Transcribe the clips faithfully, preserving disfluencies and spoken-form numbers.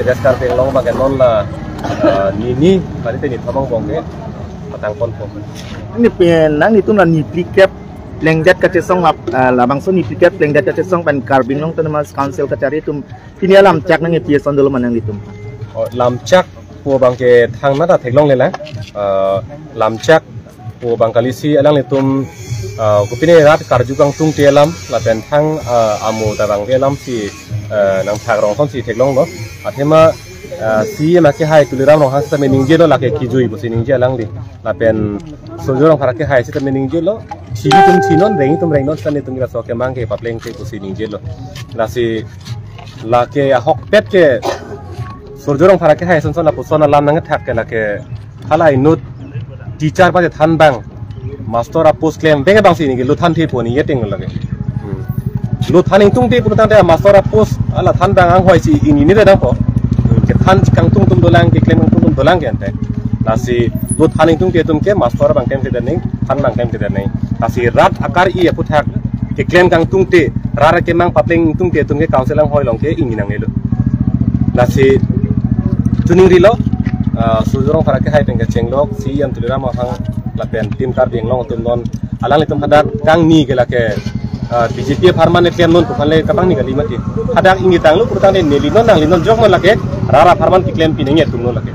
West Karbi Anglong abang ke non la, eh, nini, kali te nithom angbong ke patang ponpo. Neli pen nanglitum la niphlikep plengdet kachesong lap, eh, labangso niphlikep plengdet kachesong pen Karbi Anglong Autonomous Council kachari atum pini alamchak nangkepi ason dolo ma nanglitum? Oh, lamchak pu abang ke thangnat ta theklonglelang. Eh, lamchak pu abang kali si alanglitum, eh, kopine rat karju kangtungte alam lapen thang, eh, amo ta abang ke alam si, eh, nangthak rong ason si theklonglo. Athema, eh, C E M akehai Tuliram Ronghang sitame ningjelo, lake kijui pusi ningje alangli. Lapen Surjya Rongphar akehai sitame ningjelo. Thi atum thinon, reng atum rengnon, sitame itum laso akemang ke paplengte pusi ningjelo. Lasi lake ahokpet ke Surjya Rongphar akehai sonson lapuson alam nangthak ke lake hala inut teacher pate thanbang, master a post klem abang si ningje, lo than thepo ningje ting lake. Hmm. Lo than ingtungte pulotangte master a post hala thanbang anghoi si ingni ni dang po. Hmm. Kethan kangtung atum dolang, keklem kangtung atum dolang ke ante. Lasi lo than ingtungte atum ke master abang klemkledet nang, thanbang klemkledet nang. Lasi rat akari aphuthak keklem kangtungte, rat akemang papleng ingtungte atum ke council anghoi along ke ingni nangnelo. Lasi chuningrilo, ah, Surjya Rongphar akehai pen kachenglok, C E M Tuliram Ronghang lapen Team Karbi Anglong atum non alanglitum hadak kangni ke lake, ah, B J P apharman le klemnon pu aphan le kapangni kali mati. Hadak ingni tanglo pulotangte neli non nanglinon jok non lake, rat apharman keklem pineng atum non lake.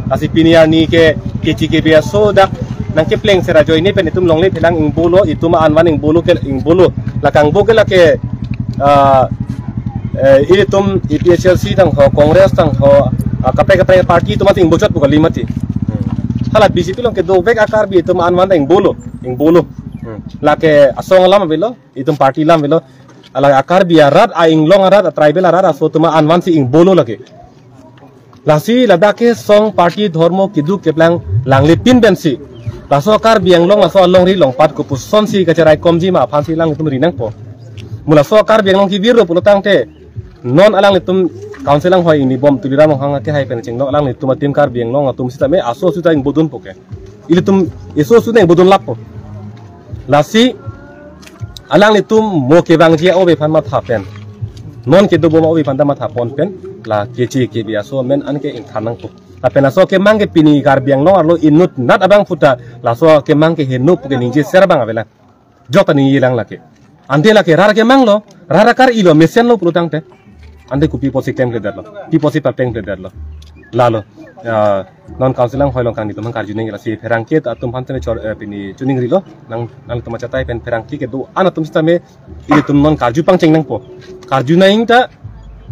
Lasi pini arni ke kechi kebi aso dak nangkepleng sera ajoine pen itum longle phelang ingbolo, itum anvan ingbolo ke ingbolo. Lakangbo ke lake, ah, eh, ilitum A P H L C tangho, Congress tangho, ah, kaprek kaprek party atum mati ingbochot pu kali mati. Hmm. Hala B J P along kedovek akarbi itum anvan ta ingbolo, ingbolo. Hmm. Lake asong alam avelo, itum party alam avelo. Hala akarbi arat, a-inglong arat, a-tribal arat aso atum anvan si ingbolo lake. Lasi ladak kesong party dhormo keduk keplang langle pin pensi laso Karbi Anglong laso alongri longpat kopuson si kacherai komji ma aphan si alanglitum ri nangpo. Mo laso Karbi Anglong kevir lo pulotangte non alanglitum council anghoi ingbom Tuliram Ronghang akehai pen chenglok alanglitum a-Team Karbi Anglong atum sitame aso suta ingbodunpo ke. Ilitum eso suta ingbodun lappo. Lasi alanglitum mo kevangji a-ove aphan matha pen, non kedobom a-ove aphan ta matha pon pen, la kechi kebi aso amen anke ingthan nangpo. Lapen laso akemang ke pini Karbi Anglong arlo inutnat abang puta laso akemang ke heno pu ke ningje ser abang avelang. Jok ta ningjelang lake. Ante lake rat akemang lo, rat akari lo, mesen lo pulotangte. Ante kopi apotsi klemkledetlo, pi apotsi paplengkledetlo. Lalo, ah, non council anghoi along kangni atum aphan karju nangji lasi pherangke atum aphan tene chor, eh, pini chuningrilo, nang, nangtum achatai pen pherangke kedo-an atum sitame ilitum non karju pangcheng nangpo. Karju nang ta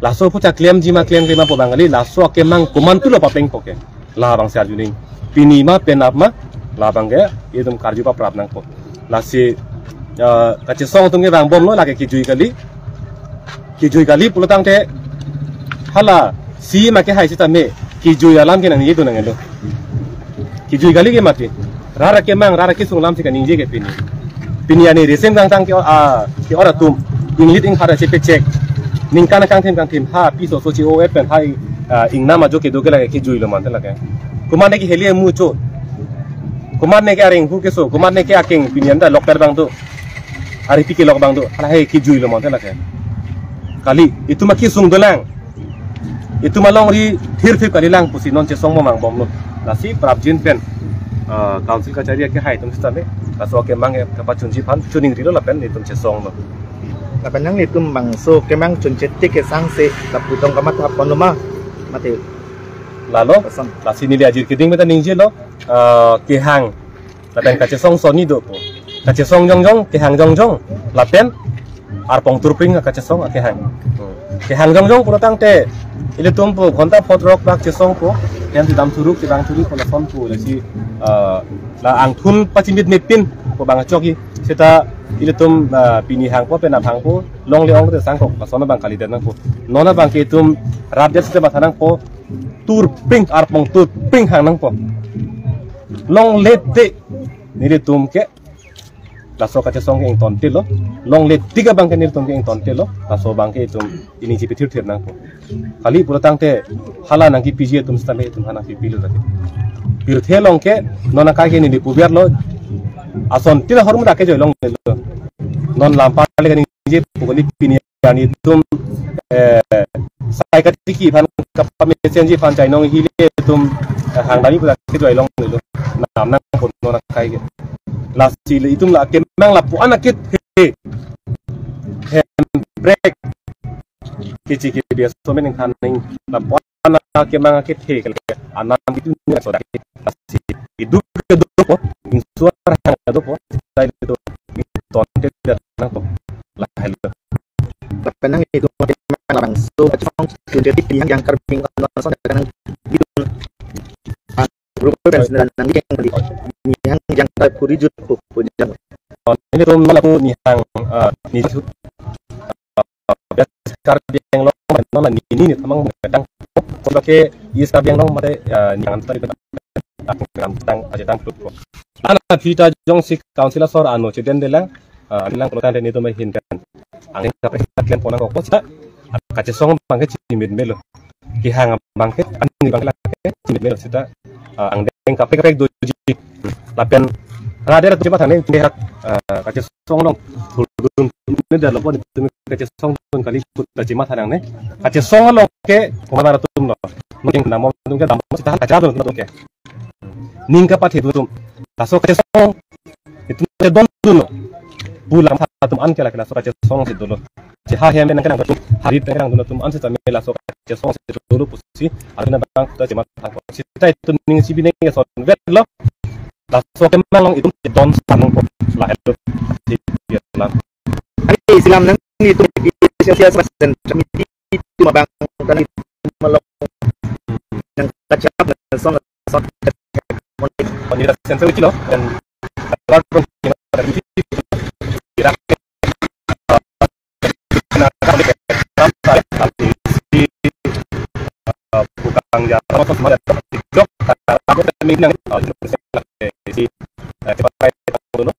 laso aphuthak klemji ma klemkle ma pu abang kali, laso akemang komantulo paplengpo ke. Labang si arju nang. Pini ma penap ma, labang ke itum karju paprap nangpo. Lasi, eh, kachesong atum ke vangbomlo lake kijui kali. Kijui kali pulotangte hala C E M akehai sitame kijui alam ke nangji tu nangelo. Kijui kali ke mati. Rat akemang, rat akesung alam si kaningje ke pini. Pini arni risem kangtang ke, ah, ke-ot atum inglit inghat si pechek. Ningkan kangthim kangthim ha piso so chi-o-et pen ha, ah, ingnam ajo kedo ke lake kijuilo mante lake. Komatne ke heli mucho. Komatne ke areng hu keso, komatne ke akeng pini anta lokter abang do. Ari pi kelok abang do. Hala he kijuilo mante lake. Kali, itum akesung dolang. Itum alongri thirthip kalilang pusi non chesong mo vangbomlo. Lasi prapjin pen, ah, council kachari akehai atum sitame laso akemang ke kapachunji aphan chuningrilo lapen itum chesonglo. Lapen nanglitum bangso kemang chunche tik kesang se lapu tong kamatha ponlo ma? Mati. Lalo, Pasan. Lasi neli ajir keding meta ningjelo, ah, kehang. Lapen kachesong sonni dopo. Kachesong jongjong, kehang jongjong. Lapen arpong turpring kachesong akehang. Kehang jongjong pulotangte ilitum pu ghonta photrok bak chesongpo. Pen si dam thuruk, si dam thuruk pu lason pu lasi, eh, la angthun pachimit mepin pu abang achoki. Seta ilitum, eh, pini hangpo, penap hangpo, longle ong te sangkok, lason abang kalidet nangpo. Non abang ke itum rapdet seta matha nangpo. Turping, arpong turping hang nangpo. Longle te nelitum ke laso kachesong ke ingtontelo. Longle tik abang ke nelitum ke ingtontelo. Laso abang ke itum ini chipi thirthir nangpo. Kali pulotangte hala nangkepiji atum sitame itum ha nangkepilo lake. Pirthe along ke non akai ke neli puberlo. Asontin ahormu dak ke joilonglelo. Non lampa le kaningje pu kali pini arni itum, eh, sai katiki aphan, kapamesenji aphan chainong hile itum, eh, hang dami pula kejoi longlelo. Nam nangpon non akai ke. Lasi le itum la kemang lapu-an akethe. Handbrake. Kechi kebi aso men ningkan ning lapu-an akemang akethe kali. Anam itum ni so dak. Lasi itum kedopo. Insuar hang kedopo. Sai itum tonte dia nangpo. Lahelo. Lapen nang itum labangso achong kunjeti yang yang Karbi Anglong son kanang itum. Grupo Friends na nang yang di. Yang yang Karbi Kuri jut po po jam. Oh, ini tum lapu ni hang, eh, ni jut. Eh, bias Karbi Anglong non la ni ni ni tamang kadang. Sebagai is Karbi Anglong mate, eh, ni hang tadi tang aja tang tutup. Ana pita jongsi council asor ano cheden delang, eh, delang kalau tadi ni tum mahin kan. Angin kaprek klem pon nangkok sita. Kachesong abangke chimit melo. Kehang abangke, angin abangke lake chimit melo sita. Ah, angdeng kaprek kaprek doji. Lapen radera tu cepat hane, tum hak, ah, kachesong along thurdun ne dalo pon itum kachesong dun kali put ta chimat hanang ne. Kachesong along ke pemana tumlo. Mungkin namo tum ke dam sita kachadun tum ke. Ning kapathe dun tum. Laso kachesong itum te dondunlo. Pu lam tha atum an ke lake laso kachesong si dolo. Cheha hem nang kenang atum, harit nang kenang atum an sitame laso kachesong si dolo pusi. Aruna bang ta chimat tha ko. Sita itum ning si bineng ke son vetlo. Laso kemang along itum don sanung ko. Lahelo. Silam. Ani silam nang itum di sosial masen kami itum abang tani malok nang kachap nang son son. Oni da sense uchi lo dan bukan ya apa semua ada jok kalau aku minang si cepat kayak dulu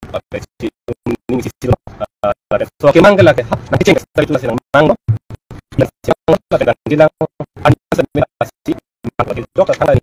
si ini ada so kemang ke lagi nanti cek sekali itu masih nang nang no yang siang ada bilang ada seminar si jok akan lagi.